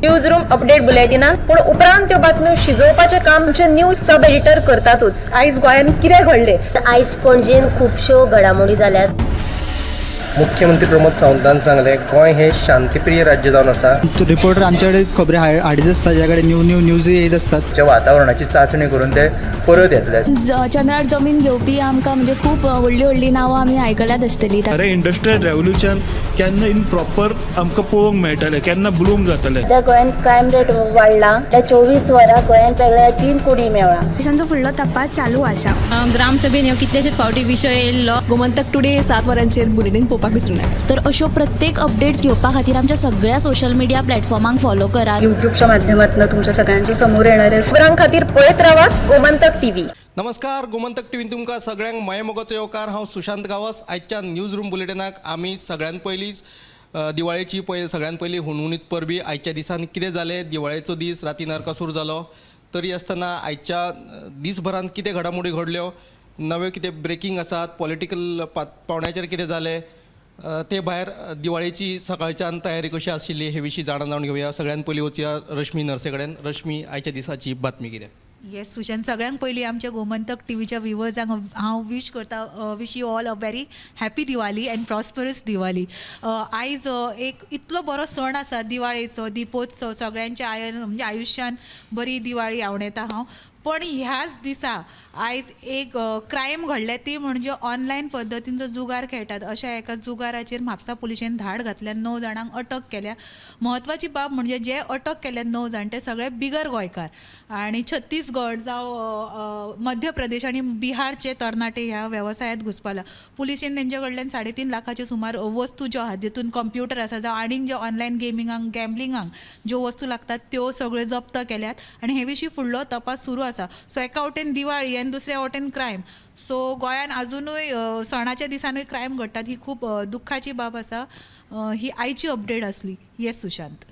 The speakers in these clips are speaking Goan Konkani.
न्यूज रूम अपडेट बुलेटिनान, पूण उपरांत त्यो बातम्यो शिजोवपाचें काम आमचे न्यूज सब एडिटर करतातूच. आयज गोंयांत कितें घडलें? आयज पणजेन खुबश्यो घडामोडी जाल्यात. मुख्यमंत्री प्रमोद सावंतान सांगलें, गोंय हें शांतीप्रिय राज्य जावन आसा. रिपोर्टर आमच्याकडे खबरी हाडीत आसता, ज्या कडेन न्यू न्यू न्यूज येत आसतात. च्या वातावरणाची चांचणी करून ते परत येतले. चंद्रार जमीन घेवपी आमकां म्हणजे खूब व्हडलीं व्हडलीं नांवां आमी आयकल्यात आसतलीं. खरें इंडस्ट्रियल रेवोल्युशन केन्ना इन प्रॉपर आमकां पळोवंक मेळटलें, केन्ना ब्लूम जातलें? सध्या गोंयांत क्रायम रेट वाडला. त्या 24 वरां गोंयांत वेगळ्या 3 कुडी मेळ्ळा. पोलिसांचो फुडलो तपास चालू आसा. ग्रामसभेन ह्यो कितलेशेच फावटी विशय येयल्लो. गोमंतक टुडे 7 वरांचेर बुलेटीन पळोवपाक विसरूं नाका. तर अश्यो प्रत्येक अपडेट्स घेवपा खातीर आमच्या सगळ्या सोशल मिडिया प्लॅटफॉर्मांक फॉलो करात. युट्यूबच्या माध्यमातून तुमच्या सगळ्यांच्या समोर येणार आहे. खबरां खातीर पळयत रावात गोमंतक टीव्ही. नमस्कार, गोमंतक टीव्हीन तुमकां सगळ्यांक मायेमोगाचो येवकार. हांव सुशांत गांवस. आयच्या न्यूज रूम बुलेटिनाक आमी सगळ्यान पयलींच दिवाळेची सगळ्यान पयलीं हुनहुनीत परबी. आयच्या दिसान कितें जालें? दिवाळेचो दीस, राती नरकासूर जालो, तरी आसतना आयच्या दिसभरान कितें घडामोडी घडल्यो, नव्यो कितें ब्रेकींग आसात, पॉलिटिकल पावंड्याचेर कितें जालें, ते भायर दिवाळेची सकाळच्यान तयारी कशी आशिल्ली हे विशीं जाणा जावन घेवया. सगळ्यान पयलीं वचुया रश्मी नर्से कडेन. रश्मी, आयच्या दिसाची बातमी कितें? येस सुशांत, सगळ्यांत पयलीं आमच्या गोमंतक टिवीच्या विवर्सांक हांव वीश करता, wish you all a very happy Diwali and prosperous Diwali. आयज एक इतलो बरो सण आसा दिवाळेचो, दिपोत्सव. सगळ्यांच्या म्हणजे आयुश्यान बरी दिवाळी आवडटा हांव. पण ह्याच दिसा आयज एक क्रायम घडल्या, ती म्हणजे ऑनलायन पद्दतीन जो जुगार खेळटात अशा एका जुगाराचेर म्हापसा पुलिशेन धाड घातल्या, 9 जाणांक अटक केल्या. म्हत्वाची बाब म्हणजे जे अटक केल्या 9 जाण ते सगळे बिगर गोंयकार आनी छत्तीसगड जावं मध्य प्रदेश आनी बिहारचे तरणाटे ह्या वेवसायांत घुसपाला. पुलिशेन तेंचे कडल्यान 3.5 लाखाच्यो सुमार वस्तू ज्यो आहात, जितून कंप्युटर आसा जावं आनीक ज्यो ऑनलायन गेमिंगाक, गॅमलिंगाक ज्यो वस्तू लागतात त्यो सगळ्यो जप्त केल्यात आनी हे विशीं फुडलो तपास सुरू आसा. सो एका वटेन दिवाळी आनी दुसऱ्या वटेन क्रायम. सो गोंयान आजुनूय सणाच्या दिसानूय क्रायम घडटात, ही खूब दुख्खाची बाब आसा. ही आयची अपडेट आसली. येस सुशांत.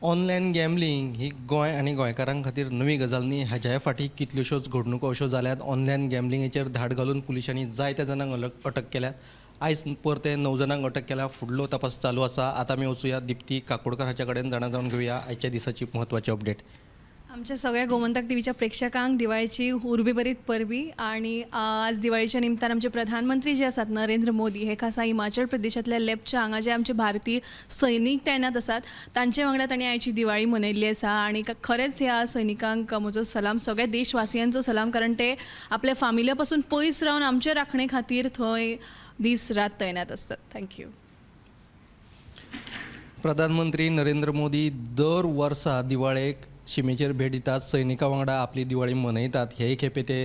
ऑनलायन गॅमलींग ही गोंय आनी गोंयकारां खातीर नवी गजाल न्ही. हाज्याय फाटीं कितल्योश्योच घडणुको अश्यो जाल्यात. ऑनलायन गॅमलिंगेचेर धाड घालून पुलिसांनी जायत्या जाणांक अटक केल्या. आयज परते 9 जाणांक अटक केल्या. फुडलो तपास चालू आसा. आतां आमी वचुया दिप्ती काकोडकर हाच्या कडेन, जाणा जावन घेवया आयच्या दिसाची म्हत्वाची अपडेट. आमच्या सगळ्या गोमंतक टीव्हीच्या प्रेक्षकांक दिवाळेची उर्बेभरीत परबी. आणि आज दिवाळीच्या निमतान आमचे प्रधानमंत्री जे आसात नरेंद्र मोदी हे खासा हिमाचल प्रदेशांतल्या लेपचा हांगा जे आमचे भारतीय सैनीक तैनात आसात तांचे वांगडा तांणी आयची दिवाळी मनयल्ली आसा. आनी खरेंच ह्या सैनिकांक म्हजो सलाम, सगळ्या देशवासियांचो सलाम, कारण ते आपल्या फामिल्या पासून पयस रावन आमचे राखणे खातीर थंय दीस रात तैनात आसतात. Thank you. प्रधानमंत्री नरेंद्र मोदी दर वर्सा दिवाळेक शिमेचेर भेट दितात, सैनिकां वांगडा आपली दिवाळी मनयतात. हेय खेपे ते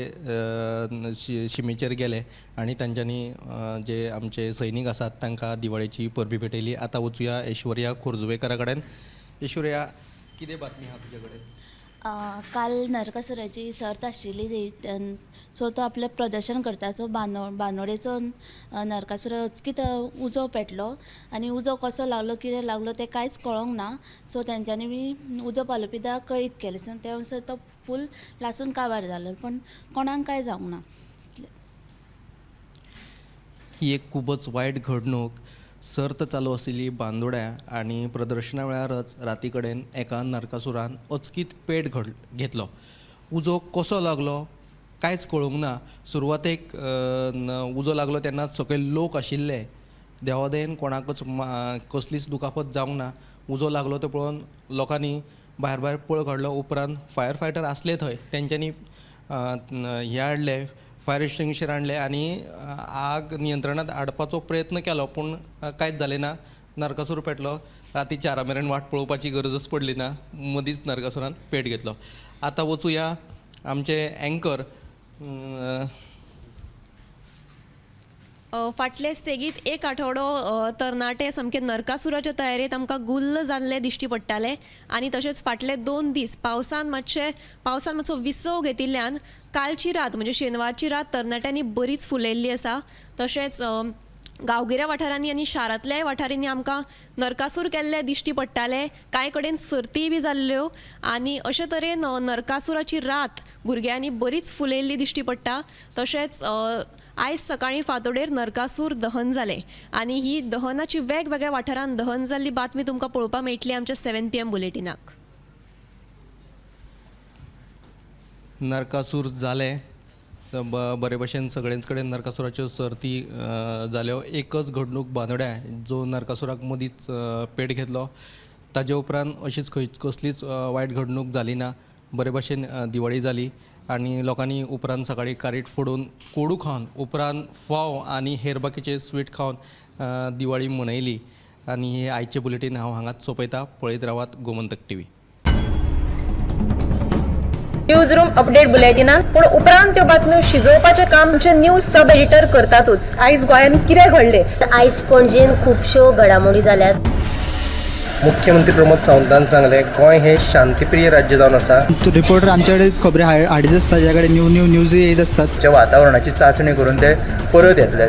शिमेचेर गेले आनी तांच्यांनी जे आमचे सैनीक आसात तांकां दिवाळेची परबी भेटयली. आतां वचुया ऐश्वर्या खोर्जुवेकरा कडेन. ऐश्वर्या, कितें बातमी आहा तुजे कडेन? काल नरकासुराची सर्त आशिल्ली, सो तो आपलें प्रदर्शन करता. सो बानोडेचो नरकासूर अचकीत उजो पेटलो आनी उजो कसो लागलो, कितें लागलो तें कांयच कळोंक ना. सो तेंच्यांनी बी उजो पालोवपी दळाक कळीत केलें. सो ते म्हणसर तो फूल लासून काबार जालो, पूण कोणाक कांय जावंक ना. ही एक खूबच वायट घडणूक. सर्त चालू आशिल्ली बांदोड्या आनी प्रदर्शना वेळारच राती कडेन एका नरकासुरान अचकीत पेट घेतलो. उजो कसो लागलो कांयच कळूंक ना. सुरवातेक उजो लागलो तेन्ना सगळे लोक आशिल्ले. देवादयेन कोणाकूच कसलीच दुखापत जावंक ना. उजो लागलो तो पळोवन लोकांनी भायर भायर पळ काडलो. उपरांत फायर फायटर आसले थंय, तेंच्यांनी हें हाडलें, फायर एक्सटिंग्विशर हाडलें आनी आग नियंत्रणांत हाडपाचो प्रयत्न केलो, पूण कांयच जालें ना. नरकासूर पेटलो. राती 4 मेरेन वाट पळोवपाची गरजच पडली ना, मदींच नरकासुरान पेट घेतलो. आतां वचुया आमचे एंकर फाटले सेगीत एक आठवडो तरणाटे सामके नरकासुराच्या तयारेंत आमकां गुल्ल जाल्ले दिश्टी पडटाले. आनी तशेंच फाटले 2 दीस पावसान मातसो विसव घेतिल्ल्यान कालची रात म्हणजे शेनवारची रात तरणाट्यांनी बरीच फुलयल्ली आसा. तशेंच गांवगिऱ्या वाठारांनी आनी शारांतल्याय वाठारांनी आमकां नरकासूर केल्ले दिश्टी पडटाले. कांय कडेन सर्तीय बी जाल्ल्यो आनी अशे तरेन नरकासुराची रात भुरग्यांनी बरीच फुलयल्ली दिश्टी पडटा. तशेंच आयज सकाळीं फांतोडेर नरकासूर दहन जालें आनी ही दहनाची वेगवेगळ्या वाठारांत दहन जाल्ली बातमी तुमकां पळोवपाक मेळटली आमच्या 7 PM बुलेटिनाक. नरकासूर जाले बरे भशेन सगळेच कडेन नरकासुराच्यो सर्ती जाल्यो. एकच घडणूक बांदोड्या जो नरकासुराक मदींच पेट घेतलो ताजे उपरांत अशीच खंय कसलीच वायट घडणूक जाली ना. बरे भशेन दिवाळी जाली आनी लोकांनी उपरांत सकाळीं कारीट फोडून कोडू खावन उपरांत फोव आनी हेर बाकीचे स्वीट खावन दिवाळी मनयली. आनी हे आयचे बुलेटीन हांव हांगाच सोंपयता. पळयत रावात Gomantak TV. News room update बुलेटिनान पूण उपरांत त्यो बातम्यो शिजोवपाचें काम आमचे न्यूज सब एडिटर करतातूच. आयज गोंयांत कितें घडलें? आयज पणजेन खुबश्यो घडामोडी जाल्यात. मुख्यमंत्री प्रमोद सावंतान सांगलें, गोंय हें शांतीप्रिय राज्य जावन आसा. रिपोर्टर आमच्याकडे खबरी हाडीत आसता, ज्या कडेन न्यू न्यू न्यूज येत आसतात. वातावरणाची चांचणी करून ते परत येतले.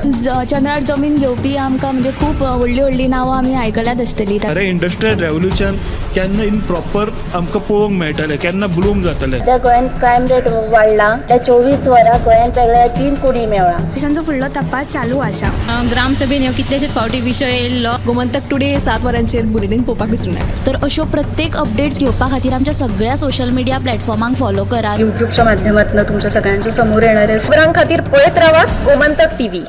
चंद्रार जमीन घेवपी आमकां म्हणजे खूब व्हडली व्हडली नांवां आमी आयकल्यात आसतली. खरें इंडस्ट्रियल रेवोल्युशन केन्ना इन प्रॉपर आमकां पळोवंक मेळटलें, केन्ना ब्लूम जातलें. सध्या गोंयांत क्रायम रेट वाडला. त्या 24 वरां गोंयांत वेगळ्या 3 कुडी मेवळा. पोलिसांचो फुडलो तपास चालू आसा. ग्रामसभेन ह्यो कितलेशेच फावटी विशय येयल्लो. गोमंतक टुडे 7 वरांचेर बुलेटीन पळोवपाक विसरूं नाका. तर अश्यो प्रत्येक अपडेट्स घेवपा खातीर आमच्या सगळ्या सोशल मिडिया प्लॅटफॉर्मांक फॉलो करात. यूट्यूबच्या माध्यमातून तुमच्या सगळ्यांच्या समोर येणार आहे. खबरां खातीर पळयत रावात गोमंतक टीव्ही.